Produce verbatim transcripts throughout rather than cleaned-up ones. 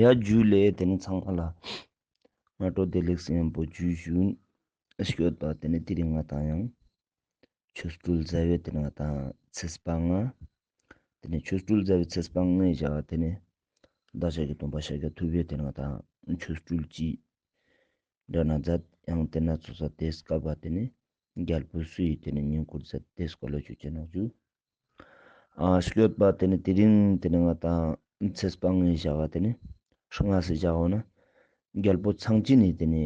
ཡ་ཇུ་ལེ། ཏེ་ནེ་ཚང་མ་ལ་སྔ་དྲོ་བདེ་ལེགས་ཡམ་པོ་ཇུ་ཞུ་ཨིན། སྐྱོད་པ་ཏེ་ནེ་དེ་རིང་ང་དང་ཡང་ཆོ་འཕྲུལ་ཟླ་བའི་ཏེ་ནེ་ང་དང་ཚེས་པ་ལྔ། ཏེ་ནེ་ཆོ་འཕྲུལ་ཟླ་བའི་ཚེས་པ་ལྔའི་ཞག་ཏེ་ནེ་བདག་ཅག་གི་སྟོན་པ་ཤཱཀྱ་ཐུབ་པའི་ཏེ་ནེ་ང་དང་ཆོ་འཕྲུལ་ཅིག་འདྲ་ན་མཛད། ཡང་ཏེ་ན་ཚོགས་ས་ཏེ་སྐབས་པ་ཏེ་ནེ་རྒྱལ་པོ་སུ་ཡི་ཏེ་ནེ་བསྙེན་བཀུར་མཛད་ཏེ་སྐོར་ལ་ཞུ་ཅེས་ནོག་ཞུ། ཨ་སྐྱོད་པ་ཏེ་ནེ་དེ་རིང་ཏེ་ནེ་ང་དང་ཚེས་པ་ལྔའི་ཞག་ཏེ་ནེ་ལྔ་སེ་ཞག་འོ་ན་རྒྱལ་པོ་ཚངས་སྦྱིན་ནི་ཏེ་ནེ་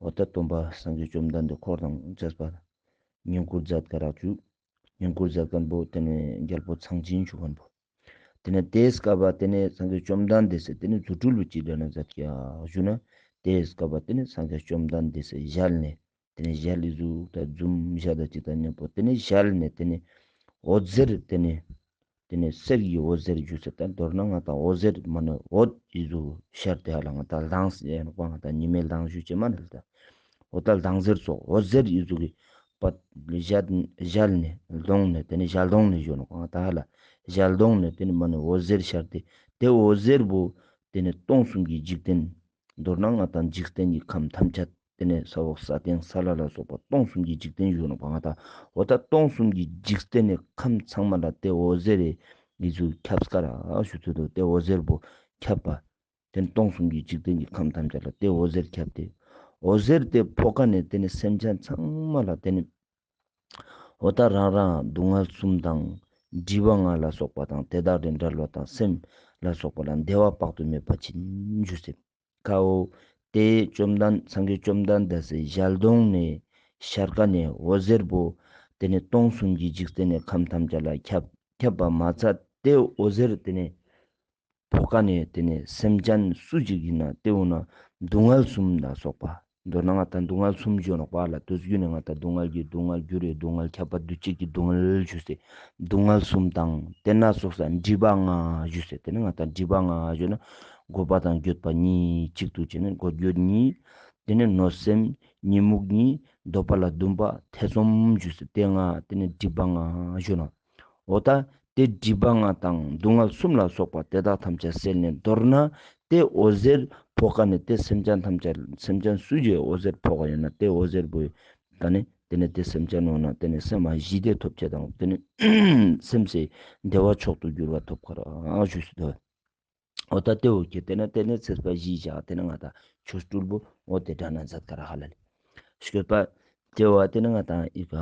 འོ་ད་སྟོན་པ་སངས་རྒྱས་བཅོམ་ལྡན་འདས་འཁོར་དང་བཅས་པ་བསྙེན་བཀུར་མཛད་ཀ་རག་ཞུ། བསྙེན་བཀུར་མཛད་མཁན་པོ་ཏེ་ནེ་རྒྱལ་པོ་ཚངས་སྦྱིན་ཞུ་མཁན་པོ། ཏེ་ནེ་ཏེ་སྐབས་པ་ཏེ་ནེ་སངས་རྒྱས་བཅོམ་ལྡན་འདས་སི་ཏེ་ནེ་རྫུ་འཕྲུལ་བོ་ཅི་འདྲ་ན་མཛད་ཀྱག་ཞུ་ན། ཏེ་སྐབས་པ་ཏེ་ནེ་སངས་རྒྱས་བཅོམ་ལྡན་འདས་སི་ཞལ་ནེ་ཏེ་ནེ་ཞལ་ལི་ཟུག་ད་འཛུམ་ཞལ་ད་ཅིག་དང་མཉམ་པོ་ཏེ་ནེ་ཞལ་ནེ་ཏེ་ནེ་འོད་ཟེར་ཏེ་ནེ་ཏེ་ནེ་གསེར་གྱི་འོད་ཟེར་ཞུ་ཟེར་ད་མདོར་ན་ང་དང་འོད་ཟེར་མ་ནེ་འོད་ཡི་ཟུག་ཤར་ཏེ་ཧ་ལ་ང་དང་ལྡང་ཟེར་ཡང་ང་དང་ཉི་མའི་ལྡང་ཞུ་ཅེས་མ་ནེ་ལ་ད་འོ་ད་ལྡང་ཟེར་སོགས་འོད་ཟེར་ཡི་ཟུག་གི་པ་ཞལ་ཞལ་ནེ་གདོང་ནེ་ཏེ་ནེ་ཞལ་གདོང་ནེ་ཞུ་ནོག་ང་དང་ཧ་ལ་ཞལ་གདོང་ནེ་ཏེ་ནེ་མ་ནེ་འོད་ཟེར་ཤར་ཏེ་ཏེ་འོད་ཟེར་བོ་ཏེ་ནེ་སྟོང་གསུམ་གྱི་འཇིག་རྟེན་མདོར་ན་ང་དང་འཇིག་རྟེན་གྱི་ཁམས་ཐམས་ཅད་ཏེ་ནེ་ས་འོག་ས་སྟེང་ས་བླ་ལ་སོགས་པ་སྟོང་གསུམ་གྱི་འཇིག་རྟེན་ཞུ་ནོག་པ་ང་དང་འོ་ད་སྟོང་གསུམ་གྱི་འཇིག་རྟེན་ནི་ཁམས་ཚང་མ་ལ་ཏེ་འོད་ཟེར་རི་ཡི་ཟུག་ཁྱབ་ཀ་རག་ཞུ་ཚུལ་དུ་ཏེ་འོད་ཟེར་བོ་ཁྱབ་པ། ཏེ་ནེ་སྟོང་གསུམ་གྱི་འཇིག་རྟེན་གྱི་ཁམས་ཐམས་ཅད་ལ་ཏེ་འོད་ཟེར་ཁྱབ་སྟེ་འོད་ཟེར་ཏེ་ཕོག་ཀ་ནེ་ཏེ་ནེ་སེམས་ཅན་ཚང་མ་ལ་ཏེ་ནེ་འོ་ད་རང་རང་སྡུག་བསྔལ་གསུམ་དང་སྒྲིབ་པ་ལྔ་ལ་སོགས་པ་དང་དེ་དག་དང་བྲལ་བ་དང་སེམས་ལ་སོགས་པ་ལ་བདེ་བ་དཔག་ཏུ་མེད་པ་ཅིག་ཞུ་ཟེར། ཁའོ། ཏེ་བཅོམ་ལྡན་སངས་རྒྱས་བཅོམ་ལྡན་འདས་སི་ཞལ་གདོང་ནེ་ཤར་ཀ་ནེ་འོད་ཟེར་བོ་ཏེ་ནེ་སྟོང་གསུམ་གྱི་འཇིག་རྟེན་ནི་ཁམས་ཐམས་ཅད་ལ་ཁྱབ་ཁྱབ་པ་མ་ཚད་ཏེ་འོད་ཟེར་ཏེ་ནེ་ཕོག་ཀ་ནེ་ཏེ་ནེ་སེམས་ཅན་སུ་ཞིག་ཨིན་ན་ཏེ་འོ་ན་སྡུག་བསྔལ་གསུམ་ལ་སོགས་པ། མདོར་ན་ང་དང་སྡུག་བསྔལ་གསུམ་ཞུ་ནོག་པ་ལ་དུས་རྒྱུན་ནེ་ང་དང་སྡུག་བསྔལ་གྱི་སྡུག་བསྔལ་འགྱུར་བའི་སྡུག་བསྔལ་ཁྱབ་པ་འདུ་བྱེད་ཀྱི་སྡུག་བསྔལ་ཞུ་ཟེར། སྡུག་བསྔལ་གསུམ་དང་ཏེ་ན་སོགས་ས་སྒྲིབ་པ་ལྔ་ཞུ་ཟེར། ཏེ་ནེ་ང་དང་སྒྲིབ་པ་ལྔ་ཞུ་ན་རྒོད་པ་དང་འགྱོད་པ་གཉིས་གཅིག་ཏུ་བྱས་ནས་རྒོད་འགྱོད་གཉིས། ཏེ་ནེ་གནོད་སེམས་གཉིད་རྨུགས་གཉིས་འདོད་པ་ལ་འདུན་པ་ཐེ་ཚོམ་ཞུ་ཟེར། ཏེ་ལྔ་ཏེ་ནེ་སྒྲིབ་པ་ལྔ་ཞུ་ན། འོ་ད་ཏེ་སྒྲིབ་པ་ལྔ་དང་སྡུག་བསྔལ་གསུམ་ལ་སོགས་པ་དེ་དག་ཐམས་ཅད་སེལ་ནས་མདོར་ན་ཏེ་འོད་ཟེར་ཕོག་ཀ་ནེ་ཏེ་སེམས་ཅན་ཐམས་ཅད་སེམས་ཅན་སུ་ཞིག་འོད་ཟེར་ཕོག་ཀ་ཨིན་ན་ཏེ་འོད་ཟེར་བོ་ད་ནི་ཏེ་ནེ་ཏེ་སེམས་ཅན་འོ་ན་ཏེ་ནེ་སེམས་མ་ཞི་བདེ་ཐོབ་ཅེས་དང་ཏེ་ནེ་སེམས་སི་བདེ་བ་མཆོག་ཏུ་གྱུར་པ་ཐོབ་ཀ་རག་ཞུ་སྲིད་དོ། འོ་ད་ཏེ་འོ་ཁྱེད་ཏེ་ན་ཏེ་ནེ་ཚེས་པ་བཞི་ཞག་ཏེ་ནེ་ང་དང་ཆོ་འཕྲུལ་བོ་འོ་ཏེ་འདྲ་ན་མཛད་ཀ་རག་ཧ་ལ་ལེ། སྐྱོད་པ་ཏེ་བོ་ཏེ་ནེ་ང་དང་ཨི་ཀ་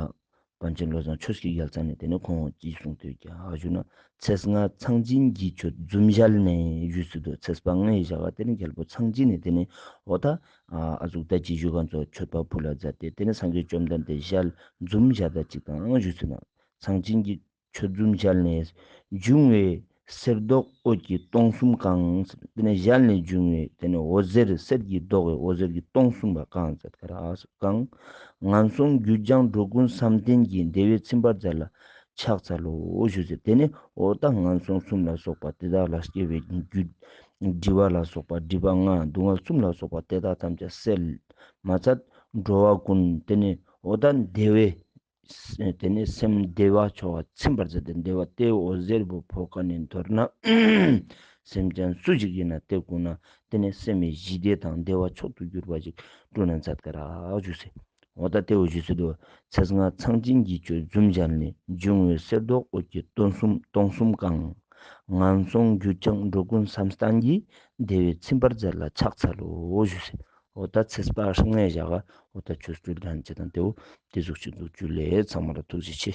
པཎ་ཆེན་བློ་བཟང་ཆོས་ཀྱི་རྒྱལ་མཚན་ནེ་ཏེ་ནེ་ཁོང་ཅི་གསུངས་ཏེ་ཡོད་ཀྱག་ཞུ་ན། ཚེས་ལྔ་ཚངས་སྦྱིན་གྱི་མཆོད་འཛུམ་ཞལ་ནས་ཞུ་སྲིད་དོ། ཚེས་པ་ལྔའི་ཞག་ཏེ་ནེ་རྒྱལ་པོ་ཚངས་སྦྱིན་ནེ་ཏེ་ནེ་འོ་ད་ཨ་ཟུག་ད་ཅི་ཞུ་ཁན་ཚོ་མཆོད་པ་ཕུལ་ལ་མཛད་དེ་ཏེ་ནེ་སངས་རྒྱས་བཅོམ་ལྡན་འདས་ཞལ་འཛུམ་ཞལ་ད་ཅིག་དང་ཞུ་སྲིད་ན། ཚངས་སྦྱིན་གྱི་མཆོད་འཛུམ་ཞལ་ནས་འབྱུང་བའི་གསེར་མདོག་འོད་ཀྱི་སྟོང་གསུམ་གང་། ཏེ་ནེ་ཞལ་ནེ་འབྱུང་བའི་ཏེ་ནེ་འོད་ཟེར་གསེར་གྱི་མདོག་གི་འོད་ཟེར་གྱི་སྟོང་གསུམ་པ་གང་ཟེར་ཀ་རག་གང་། ངན་སོང་རྒྱུད་སྦྱངས་འགྲོ་ཀུན་བསམ་གཏན་གྱི་བདེ་བས་ཚིམ་པར་མཛད་ལ་ཕྱག་འཚལ་ལོ་ཞུ་ཟེར། ཏེ་ནེ་འོ་ད་ངན་སོང་གསུམ་ལ་སོགས་པ་དེ་དག་ལ་སྐྱེ་བའི་རྒྱུ་སྒྲིབ་པ་ལ་སོགས་པ་སྒྲིབ་པ་ལྔ་སྡུག་བསྔལ་གསུམ་ལ་སོགས་པ་དེ་དག་ཐམས་ཅད་སེལ་མ་ཚད་འགྲོ་བ་ཀུན་ཏེ་ནེ་འོ་ད་བདེ་བའི་ཏེ་ནེ་སེམས་བདེ་བ་མཆོག་ལ་ཚིམ་པར་མཛད་དེ་བདེ་བ་ཏེ་འོད་ཟེར་བོ་ཕོག་ཀ་ནེ་མདོར་ན་སེམས་ཅན་སུ་ཞིག་ཨིན་ན་ཏེ་ཀུན་ན་ཏེ་ནེ་སེམས་ཞི་བདེ་དང་བདེ་བ་མཆོག་ཏུ་གྱུར་པ་ཞིག་འགྲུབ་ན་མཛད་ཀ་རག་ཞུ་ཟེར། འོ་ད་ཏེ་འོ་ཞུ་ཟེར་དོ། ཚེས་ལྔ་ཚངས་སྦྱིན་གྱི་མཆོད་འཛུམ་ཞལ་ནས་འབྱུང་བའི་གསེར་མདོག་འོད་ཀྱི་སྟོང་གསུམ་སྟོང་གསུམ་གང་། ངན་སོང་རྒྱུད་སྦྱངས་འགྲོ་ཀུན་བསམ་གཏན་གྱི་བདེ་བས་ཚིམ་པར་མཛད་ལ་ཕྱག་འཚལ་ལོ་ཞུ་ཟེར། འོ་ད་ཚེས་པ་ལྔའི་ཞག་ག་འོ་ད་ཆོ་འཕྲུལ་འགྲན་ཅེས་དང་ཏེ་འོ་ཏེ་ཟུག་ཅིག་འདུག་ཞུ་ལེ། ཚང་མ་ལ་ཐུགས་རྗེ་ཆེ།